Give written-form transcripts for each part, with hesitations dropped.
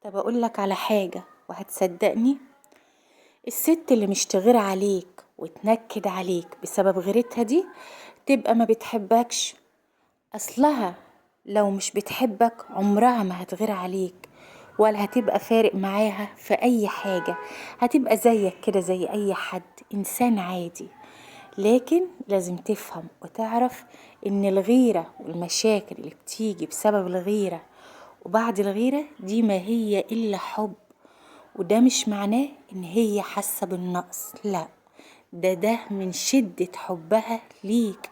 طب أقولك على حاجة وهتصدقني؟ الست اللي مش تغير عليك وتنكد عليك بسبب غيرتها دي تبقى ما بتحبكش. أصلها لو مش بتحبك عمرها ما هتغير عليك ولا هتبقى فارق معاها في أي حاجة، هتبقى زيك كده زي أي حد، إنسان عادي. لكن لازم تفهم وتعرف إن الغيرة والمشاكل اللي بتيجي بسبب الغيرة وبعد الغيرة دي ما هي إلا حب، وده مش معناه إن هي حاسة بالنقص، لا، ده من شدة حبها ليك،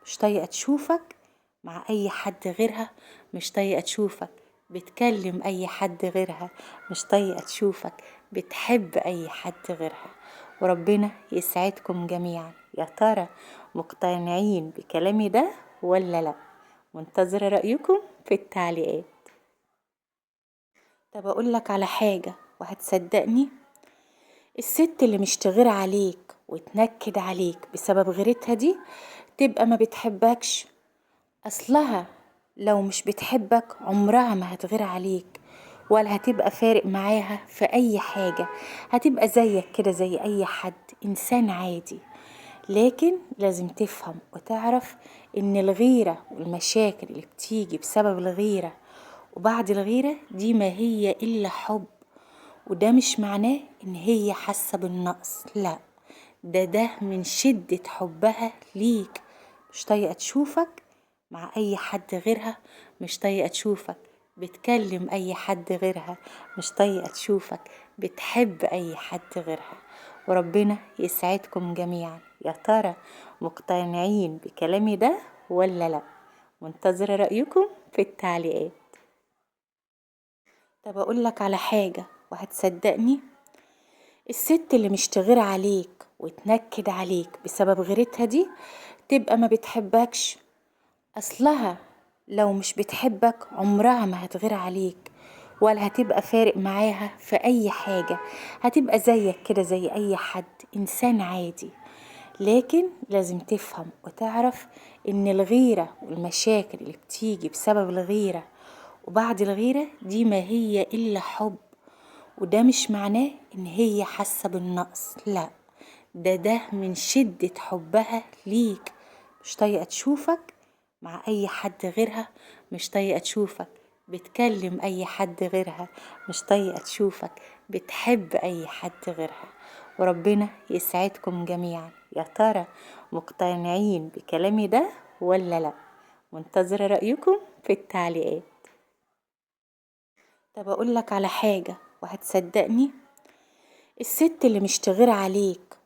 مش طايقة تشوفك مع أي حد غيرها، مش طايقة تشوفك بتكلم أي حد غيرها، مش طايقة تشوفك بتحب أي حد غيرها. وربنا يسعدكم جميعا. يا ترى مقتنعين بكلامي ده ولا لا؟ منتظرة رأيكم في التعليقات. طب أقولك على حاجة وهتصدقني؟ الست اللي مش تغير عليك وتنكد عليك بسبب غيرتها دي تبقى ما بتحبكش. أصلها لو مش بتحبك عمرها ما هتغير عليك ولا هتبقى فارق معاها في أي حاجة، هتبقى زيك كده زي أي حد، إنسان عادي. لكن لازم تفهم وتعرف إن الغيرة والمشاكل اللي بتيجي بسبب الغيرة وبعد الغيرة دي ما هي إلا حب، وده مش معناه إن هي حاسة بالنقص، لا، ده من شدة حبها ليك، مش طايقة تشوفك مع أي حد غيرها، مش طايقة تشوفك بتكلم أي حد غيرها، مش طايقة تشوفك بتحب أي حد غيرها. وربنا يسعدكم جميعا. يا ترى مقتنعين بكلامي ده ولا لا؟ منتظرة رأيكم في التعليقات. طب أقولك على حاجة وهتصدقني؟ الست اللي مش تغير عليك وتنكد عليك بسبب غيرتها دي تبقى ما بتحبكش. أصلها لو مش بتحبك عمرها ما هتغير عليك ولا هتبقى فارق معاها في أي حاجة، هتبقى زيك كده زي أي حد، إنسان عادي. لكن لازم تفهم وتعرف إن الغيرة والمشاكل اللي بتيجي بسبب الغيرة وبعد الغيرة دي ما هي إلا حب، وده مش معناه إن هي حاسة بالنقص، لا، ده من شدة حبها ليك، مش طايقة تشوفك مع أي حد غيرها، مش طايقة تشوفك بتكلم أي حد غيرها، مش طايقة تشوفك بتحب أي حد غيرها. وربنا يسعدكم جميعا. يا ترى مقتنعين بكلامي ده ولا لا؟ منتظرة رأيكم في التعليقات. طب أقولك على حاجة وهتصدقني؟ الست اللي مش تغير عليك